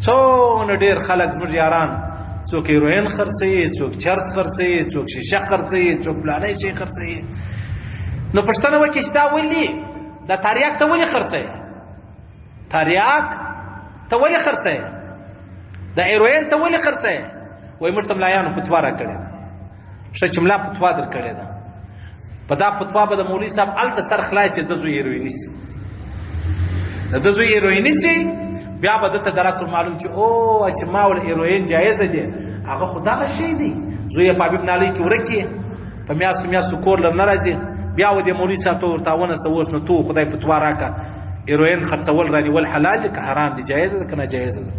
څونه ډېر خلک زموږ یاران، څوک هیروین خرڅوي، څوک چرس خرڅوي، څوک شیشه خرڅوي، څوک پلانی شی خرڅوي. نو پوښتنه وکړي چې دا ولې دا تاریاک ته ولې خرڅوي؟ تاریاک ته ولې خرڅوي؟ دا هیروین ته ولې خرڅوي؟ وایي موږ ته ملایانو فتوا راکړې ده. ښه چې ملا فتوا درکړې ده، په دا فتوا به د مولوي صاحب هلته سر خلاص چې د زوی هیرویني سي، د ده زوی هیرویني سي، بیا به ده ته درک معلوم چې او چې ما ول هیروین جایزه دی، هغه خو دغه شی دی. زوی یې په حبیب نالۍ کې ورک کړي، په میاشتو میاشتو کور له نه راځي، بیا و دې مولوي صاحب ته ورته ونسه اوس نو تو خدای فتوا راکړه، هیروین خرڅول رانیول حلال دي که حرام دي، جایزه ده که ناجایزه ده؟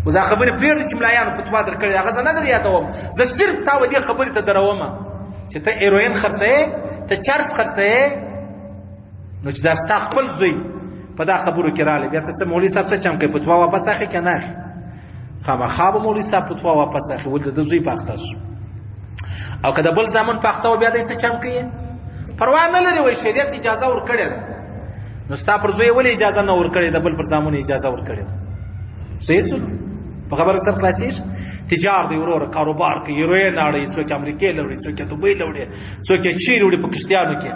اوس دا خبرې پرېږده چې ملایانو فتوا درکړې، هغه زه نه در یادوم، زه صرف تا و دې خبرې ته دروم چې ته هیروین خرڅوې، ته چرس خرڅوې، نو چې دا ستا خپل زوی په دا خبرو کې راغلی، بیا ته څه مولوي صاحب څه چم کوې؟ فتوا واپس اخلي که نه اخلي؟ خامخا به مولوي صاحب فتوا واپس اخلي، ولې د ده زوی په اخته شو. او که د بل زامن په اخته و، بیا دی څه چم کوي؟ پروا نه لري، وایي شریعت اجازه ورکړې ده. نو ستا پر زوی ولې اجازه نه ورکړې، د بل پر زامنو اجازه ورکړې ده؟ صحیح سو؟ په خبره سر خلاصېږي؟ تجار دی وروره، کاروبار کوي، هیروین اړوي، څوک امریکې له وړي، څوک دوبۍ له وړي، څوک یې چیرې وړي په کښتیانو کې.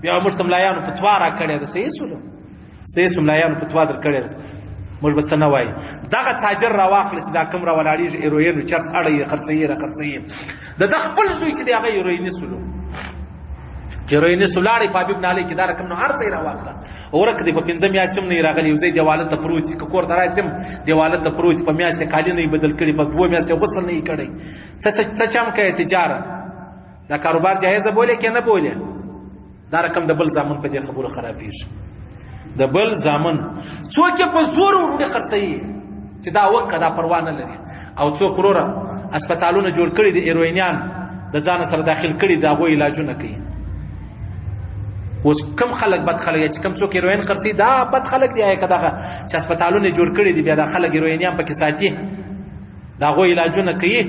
بیا موږ ته ملایانو فتوا راکړې ده. صحیح سولو؟ صحیح سو؟ ملایانو فتوا درکړې ده، موږ به څه نه وایي. دغه تاجر راواخله چې دا کوم راولاړېږي، هیروین چرس اړوي، خرڅوي راخرڅوي، د ده خپل زوی چې دی هغه هیرویني سولو، چې هیرویني سو لاړی په حبیب نالۍ کې دا رقم نو هر څه یې راواخله، ورک دی. په 5 میاشتې هم نه یې راغلی، یو ځای دیواله ته پروت دی، که کور ته راشي هم دیواله ته پروت دی، په میاشت یې کالي نه یې بدل کړي، په 2 میاشتې یې غسل نه یې کړی. څه چم کوې تجاره؟ دا کاروبار جایزه بولې که نه بولې؟ دا رقم د بل زامن په دې خبرو خرابېږي. د بل زامن څوک یې په زور وروړي خرڅوي چې دا وکړه، دا پروا نه لري. او څوک وروره هسپتالونه جوړ کړي دي، هیروینیان د ځانه سره داخل کړي، د هغوی علاجونه کوي. اوس کم خلک بد خلک چې کم څوک هیروین خرڅوي دا بد خلک دي، که دغه چې هسپتالونه جوړ کړي دي بیا دا خلک هیروینیان پکې ساتي، د هغوی علاجونه کوي،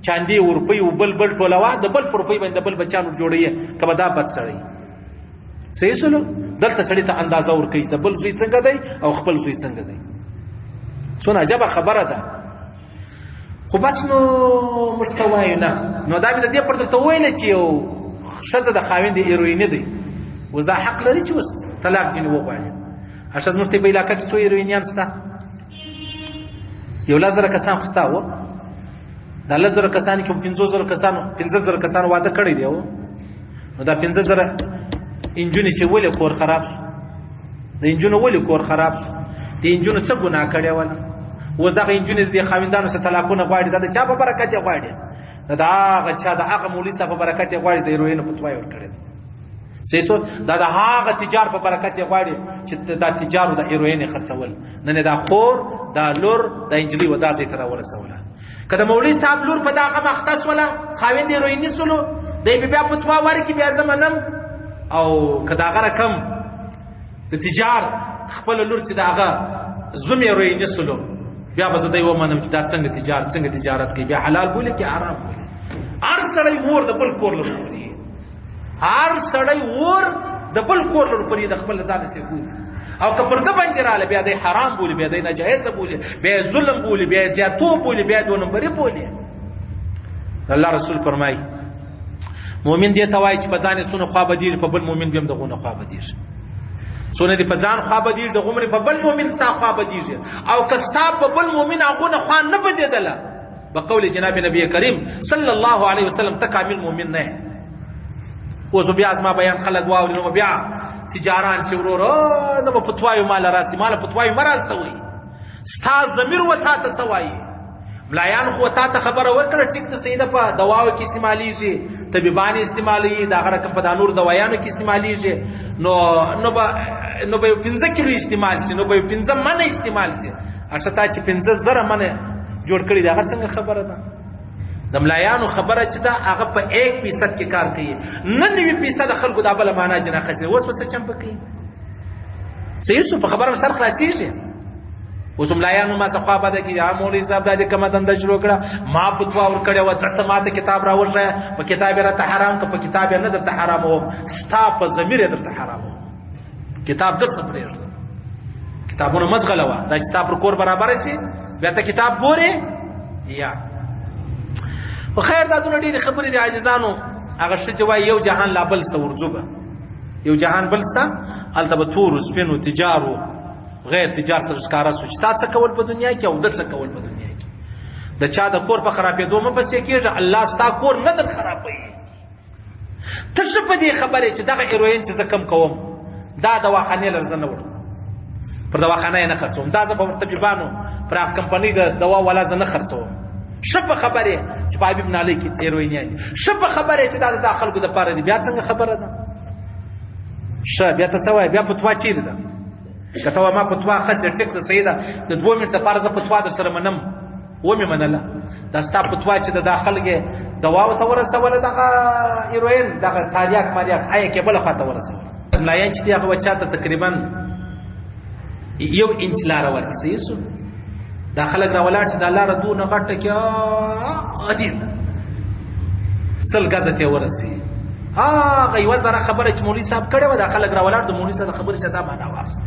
چاندي اورپۍ او بل بل ټولوه، د بل پر روپۍ باندې د بل بچیان ور جوړوي، که به دا بد سړی. صحیح سولو؟ دلته سړي ته اندازه ورکوي د بل زوی څنګه دی او خپل زوی څنګه دی. څونه عجبه خبره ده. خو بس نو موږ څه وایو نه. نو دا مې د دې پر درته وویله چې یو ښځه د خاوند هیرویني دی، اوس دا حق لري چې اوس طلاق ځینې وغواړي. ښه زموږ ته په علاقه کې څو هیروینیان شته؟ یو 10,000 کسان خو شته وو. دا 10,000 کسان کې 5,000 کسانو 5,000 کسانو واده کړی دی. نو دا 5,000 انجونې چې ولې کور خراب شو، د انجونو ولې کور خراب شو، د انجونو څه ګناه کړې وله؟ اوس دغه انجونې د خاوندانو څخه طلاقونه غواړي، دا د چا په برکت یې غواړي؟ دا د هغه چا، د هغه مولوي صاحب په برکت یې غواړي، د هیروینو فتوا یې ورکړې ده. صحیح سو؟ دا د هغه تجار په برکت یې غواړي چې دا تجارو د هیروین یې خرڅول. نن یې دا خور، دا لور، دا انجلۍ و دا ځای ته راورسوله. که د مولوي صاحب لور په دا غم اخته سوله، خاوند یې هیرویني سولو، دی به بیا فتوا ورکړي، بیا زه منم. او که د هغه رقم د تجار خپله لور چې د هغه زوم یې هیرویني سولو، بیا به زه دی ومنم چې دا څنګه تجار، څنګه تجارت کوي، بیا حلال بولي که حرام بولي. هر سړی ور د بل کور له پوري، هر سړی ور د بل کور له پوري د خپل ځان سره ګوري. او که پر ده باندې راغله، بیا دی حرام بولي، بیا دی ناجایزه بولي، بیا یې ظلم بولي، بیا یې زیاتو بولي، بیا یې دوه نمبري بولي. الله رسول فرمایي مؤمن دې ته وایي چې په ځان یې څونه خوا بدېږي، په بل مؤمن بیا هم دغونه خوا بدېږي. څونه دې په ځان خوا بدېږي، دغومره په بل مؤمن ستا خوا بدېږي. او که ستا په بل مؤمن هغونه خوا نه بدېدله، بقول جناب نبی کریم صلی الله علیه وسلم ته کامل مؤمن نه یې. اوس بیا زما بیان خلک واوري، نو بیا تجاران چې وروره نو به فتوایو مال راستي، مال فتوایو مه راستوئ. ستا ضمیر و تا ته څه وایي؟ ملایان خو تا ته خبره وکړه، ټیک ته صحیح ده، په دواو کې استعمالیږي، طبیبان استعمالوي، دا هغه رقم په دا نور دوایانو کې استعمالیږي. نو به یو 5 کیلو استعمال شي، نو به یو 5 منه استعمال شي. اچھا تا چې 5,000 منه جوړ کړي دی، هغه څنګه خبره ده؟ د ملایانو خبره چې ده هغه په 1% کې کار کوي، 99% خلکو دا بله معنا جنا خرڅوي. اوس به څه چم پکې صحیح سو؟ په خبره سر خلاصېږي. اوس ملایانو ما څه خوا بده کړي، ها مولوي صاحب دا دې کومه دنده شروع کړه، ما فتوا ورکړې وه، ځه ته ما ته کتاب راوښیه، په کتاب یې راته حرام کړه، په کتاب یې نه درته حراموم، ستا په ضمیر یې درته حراموم. کتاب د څه پرېږده، کتابونه مه ځغلوه، دا چې ستا پر کور برابر شي بیا ته کتاب ګورې یا. خو خیر، دا دونه ډېرې خبرې دي عاجزانو. هغه ښه چې وایي یو جهان لا بل څه ورځو به، یو جهان بل سته، هلته به تورو سپینو تجارو غیر تجار سره ښکاره سو چې تا څه کول په دنیا کې او ده څه کول په دنیا کې. د چا د کور په خرابېدو مه پسې کېږه، الله ستا کور نه در خرابوي. ته ښه په دې خبرې چې دغه هیروین چې زه کم کوم دا دواخانې لره زه نه وړم، پر دواخانه یې نه خرڅوم، دا زه په طبیبانو پر هغه کمپنۍ د دوا والا زه نه خرڅوم. ښه په خبرې چې په حبیب نالۍ کې هیروینیان دي، ښه په خبرې چې دا د خلکو دپاره دي، بیا څنګه خبره ده؟ ښه بیا ته څه وایې؟ بیا فتوا چیرې ده؟ که ته ما فتوا ښه سي ټیک ده، صحیح ده، د دوو منټو لپاره زه فتوا در سره منم، ومې منله، دا ستا فتوا چې د دا خلک یې دوا ورته ورسوله، دغه هیروین دغه تاریاک ماریاک آیا کې بله خواته ورسوله. ملایان چې دي هغه به چاته تقریبا یو انچ لاره ورکړي، صحیح سو؟ دا خلک را ولاړ چې دا لاره دونه غټه کې عادي ده، 100 ګزه ته ورسي. هغه یوه زره خبره چې مولوي صاحب کړې وه، دا خلک را ولاړ د مولوي صاحب د خبرې څخه دا معنا واخیسته.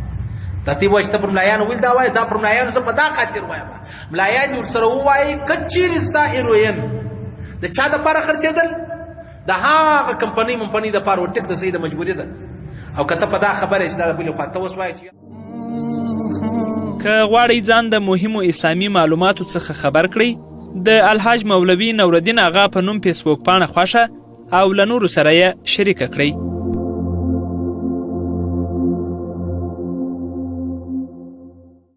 دا تی وایي چې ته پر ملایانو ولې دا وایې؟ دا پر ملایانو زه په دا خاطر وایم، ملایان دې ورسره ووایي که چېرې ستا هیروین د چا دپاره خرڅېدل، د هغه کمپنۍ ممپنۍ دپاره و، ټیک د صحیح د مجبوري ده. او که ته په دا خبره چې دا د بلې خوا ته اوس وایې چې که غواړئ ځان د مهمو اسلامي معلوماتو څخه خبر کړئ، د الحاج مولوي نورالدین آغا په نوم فیسبوک پاڼه خوښه او له نورو سره یې شریکه کړئ.